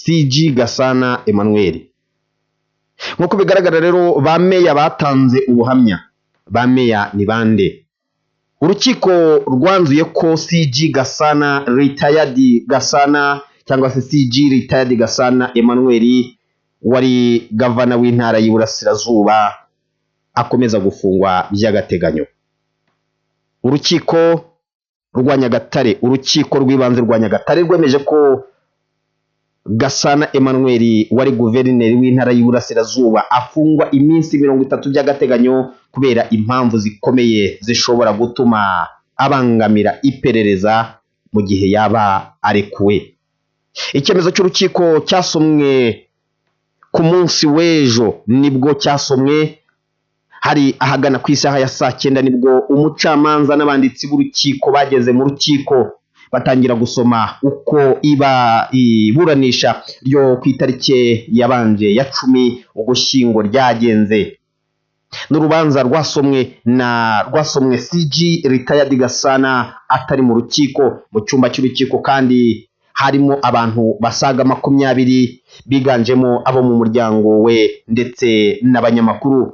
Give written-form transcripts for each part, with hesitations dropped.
CG Gasana Emmanuel. Nk'uko bigaragara rero, ba meya batanze ubuhamya. Ba meya ni bande? Urukiko rwanzuye ko CG Gasana retired Gasana, cyangwa se CG retired Gasana Emmanuel, wari gavana w'Intara y'Iburasirazuba, akomeza gufungwa by'agateganyo. Urukiko rwa Nyagatare, Urukiko rw'Ibanze rwa Nyagatare, rwemeje ko Gasana Emmanuel, wari guverineri w'Intara y'Iburasirazuba, afungwa iminsi 30 by'agateganyo kubera impamvu zikomeye zishobora gutuma abangamira iperereza mu gihe yaba arekuwe. Icyemezo cy'urukiko cyasomwe ku munsi w'ejo, nibwo cyasomwe hari ahagana ku isaha ya saa 9, nibwo umucamanza n'abanditsi b'urukiko bageze mu rukiko batangira gusoma uko iba iburanisha ryo ku itariki yabanje ya 10 Ugushyingo ryagenze. N'urubanza rwasomwe na rwasomwe CG retired Gasana atari mu rukiko. Mu cyumba cy'urukiko kandi harimo abantu basaga 20, biganjemo abo mu muryango we ndetse n'abanyamakuru.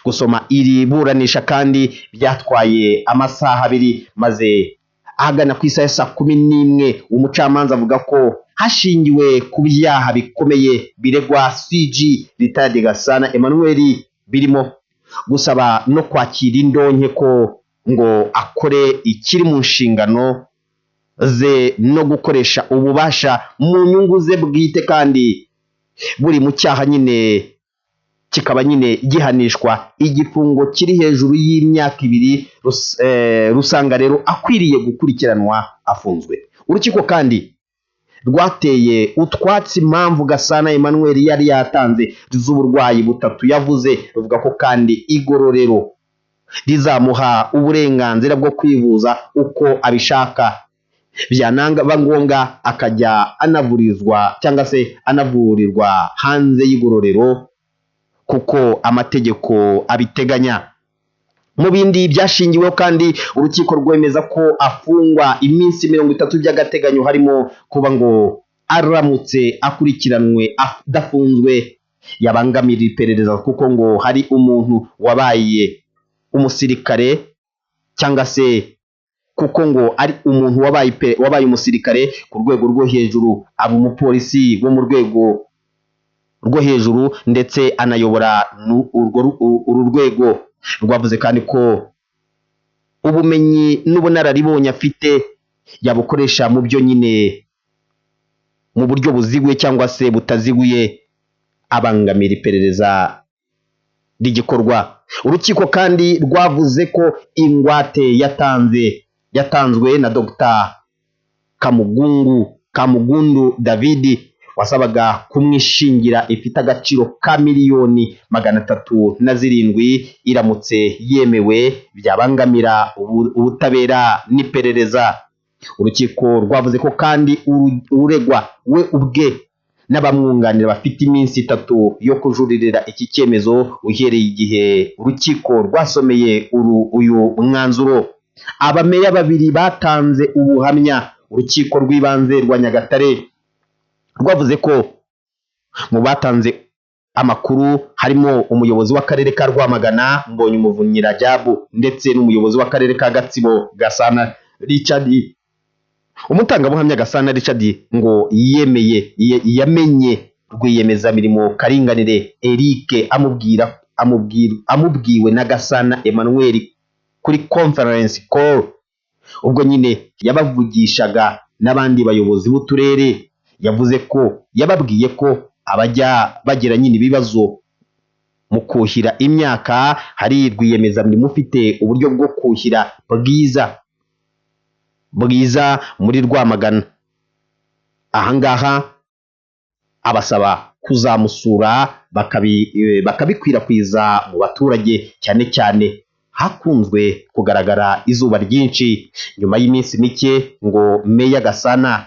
Gusoma iri buranisha kandi byatwaye amasaha 2, maze ahagana ku isaha ya saa 11 umucamanza avuga ko hashingiwe ku byaha bikomeye biregwa CG retired Gasana Emmanuel, birimo gusaba no kwakira indonke ko ngo akore ikiri mu nshingano ze no gukoresha ububasha mu nyungu ze bwite, kandi buri mu cyaha nyine kikaba nyine gihanishwa igifungo kiri hejuru y'imyaka 2, rusanga rero akwiriye gukurikiranwa afunzwe. Urukiko kandi rwateye utwatsi impamvu Gasana Emmanuel yari yatanze z'uburwayi butatu yavuze, ruvuga ko kandi igororero rizamuha uburenganzira bwo kwivuza uko abishaka, byanaba ngombwa akajya anavurizwa cyangwa se anavurirwa hanze y'igororero kuko amategeko abiteganya. Mu bindi byashingiweho kandi urukiko rwemeza ko afungwa iminsi 30 by'agateganyo, harimo kuba ngo aramutse akurikiranwe adafunzwe yabangamira iperereza, kuko ngo hari umuntu wabaye umusirikare, cyangwa se kuko ngo ari umuntu wabaye umusirikare ku rwego rwo hejuru, aba umupolisi wo mu rwego rwo hejuru, ndetse anayobora uru rwego. Rwavuze kandi ko ubumenyi n'ubunararibonye afite yabukoresha mu byo nyine mu buryo buziguye cyangwa se butaziguye abangamira iperereza rigikorwa. Urukiko kandi rwavuze ko ingwate yatanzwe na Dr Kamugundu David wasabaga kumwishingira ifite agaciro ka 307,000,000, iramutse yemewe byabangamira ubutabera n'iperereza. Urukiko rwavuze ko kandi uregwa we ubwe n'abamwunganira bafite iminsi 3 yo kujuririra iki cyemezo uhereye igihe urukiko rwasomeye uyu mwanzuro. Abameya babiri batanze ubuhamya. Urukiko rw'Ibanze rwa Nyagatare rwavuze ko mu batanze amakuru harimo umuyobozi w'akarere ka Rwamagana Mbonyumuvunyi Rajabu, ndetse n'umuyobozi w'akarere ka Gatsibo Gasana Richard. Umutangabuhamya Gasana Richard ngo yamenye rwiyemezamirimo Karinganire Eric amubwiwe na Gasana Emmanuel kuri conference call, ubwo nyine yabavugishaga n'abandi bayobozi b'uturere. Yavuze ko yababwiye ko abajya bagira nyine ibibazo mu kuhira imyaka hari rwiyemezamirimo ufite uburyo bwo kuhira bwiza muri Rwamagana. Ahangaha abasaba kuzamusura bakabikwirakwiza mu baturage, cyane cyane hakunzwe kugaragara izuba ryinshi. Nyuma y'iminsi mike ngo Meya Gasana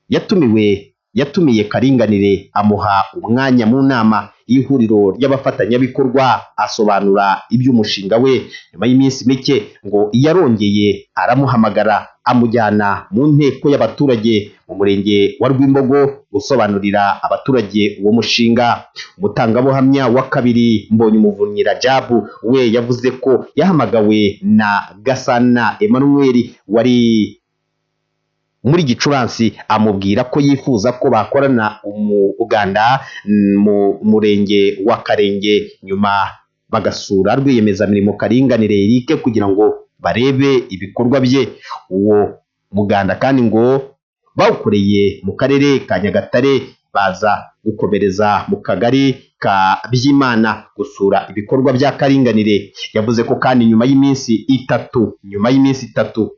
yatumiye Karinganire amuha umwanya mu nama y'ihuriro ry'abafatanyabikorwa, asobanura iby'umushinga we. Nyuma y'iminsi mike ngo yarongeye aramuhamagara amujyana mu nteko y'abaturage mu murenge wa Rwimbogo gusobanurira abaturage uwo mushinga. Umutangabuhamya wa kabiri, Mbonyumuvunyi Rajabu, we yavuze ko yahamagawe na Gasana Emmanuel wari muri Gicurasi, amubwira ko yifuza ko bakorana umuganda mu murenge wa Karenge, nyuma bagasura rwiyemezamirimo Karinganire Eric kugira ngo barebe ibikorwa bye. Uwo muganda kandi ngo bawukoreye mu karere ka Nyagatare, baza gukomereza mu kagari ka Byimana gusura ibikorwa bya Karinganire. Yavuze ko kandi nyuma y'iminsi itatu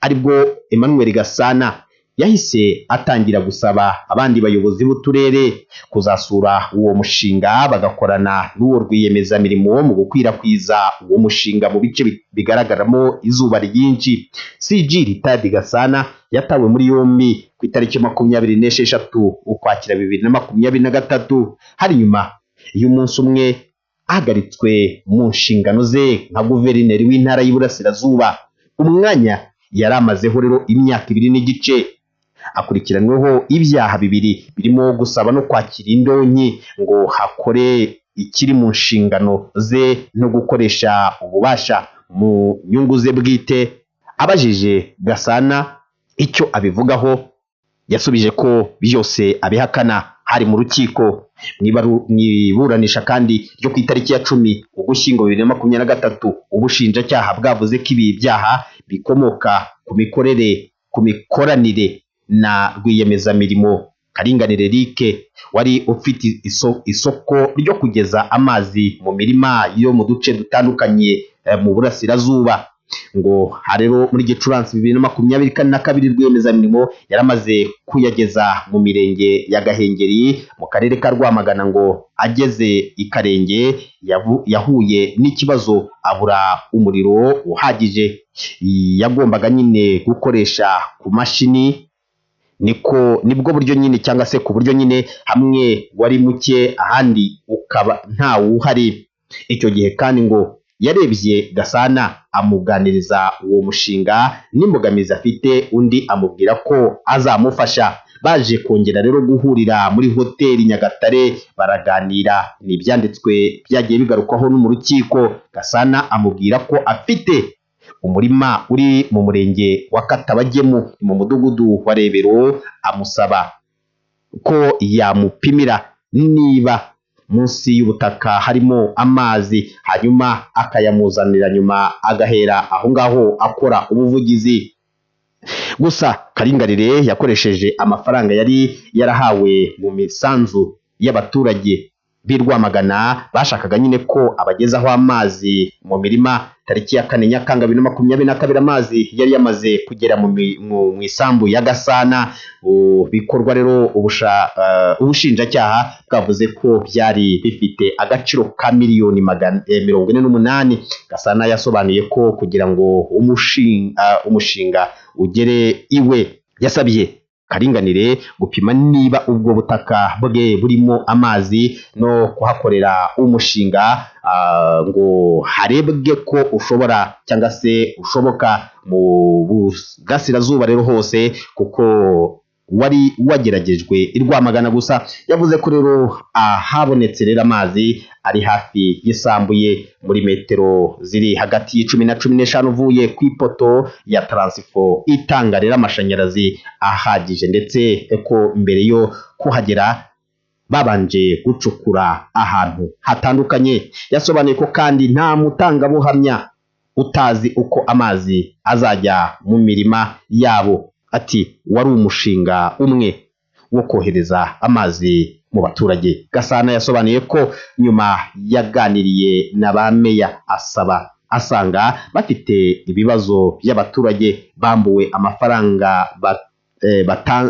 aribwo Emmanuel Gasana yahise atangira gusaba abandi bayobozi b'uturere kuzasura uwo mushinga, bagakorana n'uwo rwiyemezamirimo mu gukwirakwiza uwo mushinga mu bice bigaragaramo izuba ryinshi. CG Retired Gasana yatawe muri yombi ku itariki 26 Ukwakira 2023, hari nyuma y'umunsi umwe ahagaritswe mu nshingano ze nka guverineri w'intara y'Iburasirazuba, umwanya yari amazeho rero imyaka 2 n'igice. Akurikiranweho ibyaha bibiri birimo gusaba no kwakira indonke ngo hakore ikiri mu nshingano ze no gukoresha ububasha mu nyungu ze bwite. Abajije Gasana icyo abivugaho, yasubije ko byose abihakana. Hari mu rukiko mu iburanisha kandi ryo ku itariki ya 10 Ugushyingo 2023, ubushinjacyaha bwavuze ko ibi byaha bikomoka ku mikorere, ku mikoranire na rwiyemezamirimo Karinganire Eric wari ufite isoko ryo kugeza amazi mu mirima yo mu duce dutandukanye mu burasirazuba. Ngo rero muri Gicurasi 2022 rwiyemezamirimo yaramaze kuyageza mu mirenge ya Gahengeri mu karere ka Rwamagana. Ngo ageze i Karenge yahuye n'ikibazo, abura umuriro uhagije yagombaga nyine gukoresha ku mashini. Niko nibwo buryo nyine, cyangwa se ku buryo nyine hamwe wari muke, ahandi ukaba ntawuhari. Icyo gihe kandi ngo yarebye Gasana, amuganiriza uwo mushinga n'imbogamizi afite, undi amubwira ko azamufasha. Baje kongera rero guhurira muri hoteli Nyagatare baraganira. Ni ibyanditswe byagiye bigarukwaho no mu rukiko. Gasana amubwira ko afite umurima uri mu murenge wa Katabagemu, mu mudugudu wa Rebero, amusaba ko yamupimira niba munsi y'ubutaka harimo amazi, hanyuma akayamuzanira, nyuma agahera aho ngaho akora ubuvugizi. Gusa Karinganire yakoresheje amafaranga yari yarahawe mu misanzu y'abaturage b'i Rwamagana bashakaga nyine ko abagezaho amazi mu mirima. Tariki ya 4 Nyakanga 2022 amazi yari yamaze kugera mu isambu ya Gasana. Bikorwa rero ubushinjacyaha bwavuze ko byari bifite agaciro ka miliyoni 48. Gasana yasobanuye ko kugira ngo umushinga ugere iwe, yasabye Karinganire gupima niba ubwo butaka bwe burimo amazi no kuhakorera umushinga, ngo harebwe ko ushobora cyangwa se ushoboka mu burasirazuba rero hose, kuko wari wageragejwe i Rwamagana gusa. Yavuze ko rero ahabonetse rero amazi ari hafi y'isambu ye, muri metero ziri hagati y'10 na 15 uvuye ku ipoto ya transfo itanga rero amashanyarazi ahagije, ndetse ko mbere yo kuhagera babanje gucukura ahantu hatandukanye. Yasobanuye ko kandi nta mutangabuhamya utazi uko amazi azajya mu mirima yabo. Ati: "Wari umushinga umwe wo kohereza amazi mu baturage." Gasana yasobanuye ko nyuma yaganiriye na ba meya, asaba asanga bafite ibibazo by'abaturage bambuwe amafaranga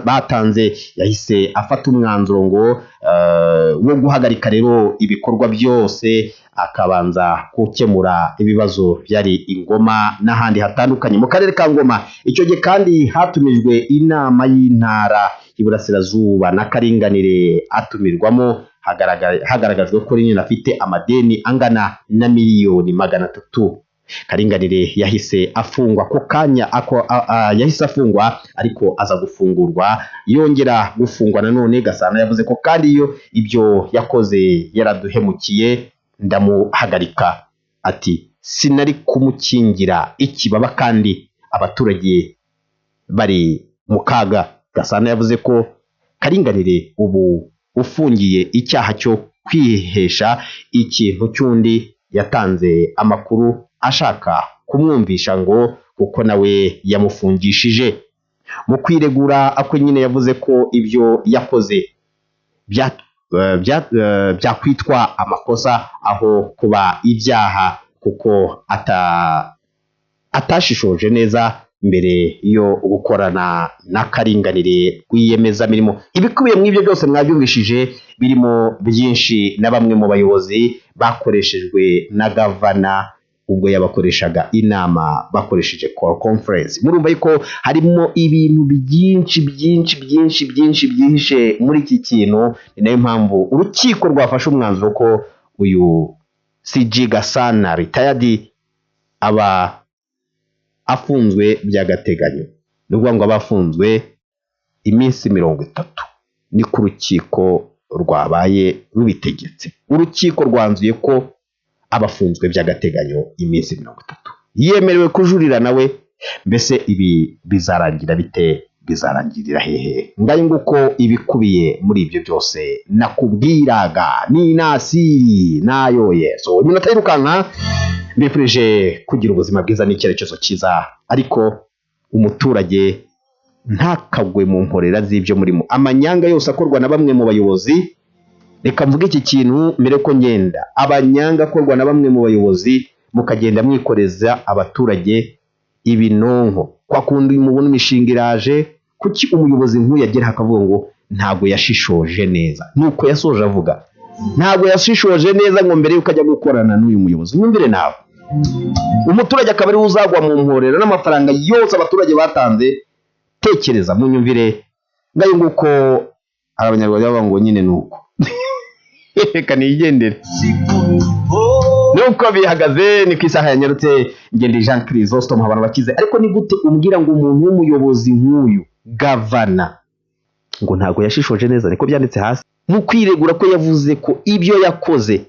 batanze. Yahise afata umwanzuro ngo wo guhagarika rero ibikorwa byose, akabanza gukemura ibibazo byari i Ngoma n'ahandi hatandukanye mu karere ka Ngoma. Icyo gihe kandi hatumijwe inama y'intara y'Iburasirazuba na Karinganire atumirwamo. Hagaragajwe ko nyine afite amadeni angana na miliyoni 300. Karinganire yahise afungwa ako kanya, yahise afungwa ariko aza gufungurwa, yongera gufungwa nanone. Gasana yavuze ko kandi iyo ibyo yakoze yaraduhemukiye, ndamuhagarika. Ati sinari kumukingira ikibaba kandi abaturage bari mu kaga. Gasana yavuze ko Karinganire ubu ufungiye icyaha cyo kwihesha ikintu cy'undi yatanze amakuru ashaka kumwumvisha ngo kuko nawe yamufungishije. Mu kwiregura ako nyine yavuze ko ibyo yakoze byakwitwa amakosa aho kuba ibyaha, kuko atashishoje neza mbere yo gukorana na Karinganire rwiyemezamirimo. Ibikubiye mu ibyo byose mwabyumvishije, birimo byinshi na bamwe mu bayobozi bakoreshejwe na gavana ubwo yabakoreshaga inama bakoresheje call conference. Murumva yuko harimo ibintu byinshi byinshi byinshi byinshi byihishe muri iki kintu. Ni nayo mpamvu urukiko rwafashe umwanzuro ko uyu CG Gasana retired aba afunzwe by'agateganyo. Ni ukuvuga ngo aba afunzwe iminsi 30, niko urukiko rwabaye rubitegetse. Urukiko rwanzuye ko abafunzwe by'agateganyo iminsi 30, yemerewe kujurira nawe. Mbese ibi bizarangira bite? Bizarangirira hehe? Ngayo nguko ibikubiye muri ibyo byose nakubwiraga. Ni Nasiri nayoye. So iminota yirukanka, mbifurije kugira ubuzima bwiza n'icyerekezo cyiza, ariko umuturage ntakagwe mu mporera z'ibyo murimo, amanyanga yose akorwa na bamwe mu bayobozi. Reka mvuge iki kintu mbere ko ngenda. Abanyanga akorwa na bamwe mu bayobozi, mukagenda mwikoreza abaturage ibinonko kwa kundi mubona imishinga iraje. Kuki umuyobozi nk'uyu agera akavuga ngo ntabwo yashishoje neza? Nuko yasoje avuga ntabwo yashishoje neza ngo mbere yuko ajya gukorana n'uyu muyobozi. Mwumvire nawe, umuturage akaba ariwe uzagwa mu mporera n'amafaranga yose abaturage batanze. Tekereza, munyumvire. Ngayo nguko, hari Abanyarwanda bavuga ngo nyine nuko reka nigendere. Nuko bihagaze, ni ku isaha yanyarutse. Ngende Jean Chrysostome abantu bakize. Ariko ni gute umbwira ngo umuntu w'umuyobozi nk'uyu gavana ngo ntabwo yashishoje neza? Niko byanditse hasi mu kwiregura ko yavuze ko ibyo yakoze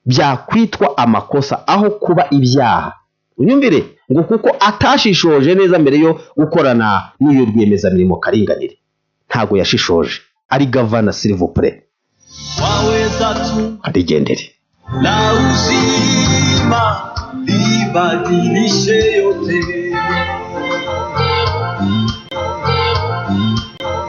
byakwitwa amakosa aho kuba ibyaha. Unyumvire, ngo kuko atashishoje neza mbere yo gukorana n'uyu rwiyemezamirimo Karinganire. Ntabwo yashishoje ari gavana, s'il vous plaît. Waweza tu Arigendere. La uzima libadilishe yote.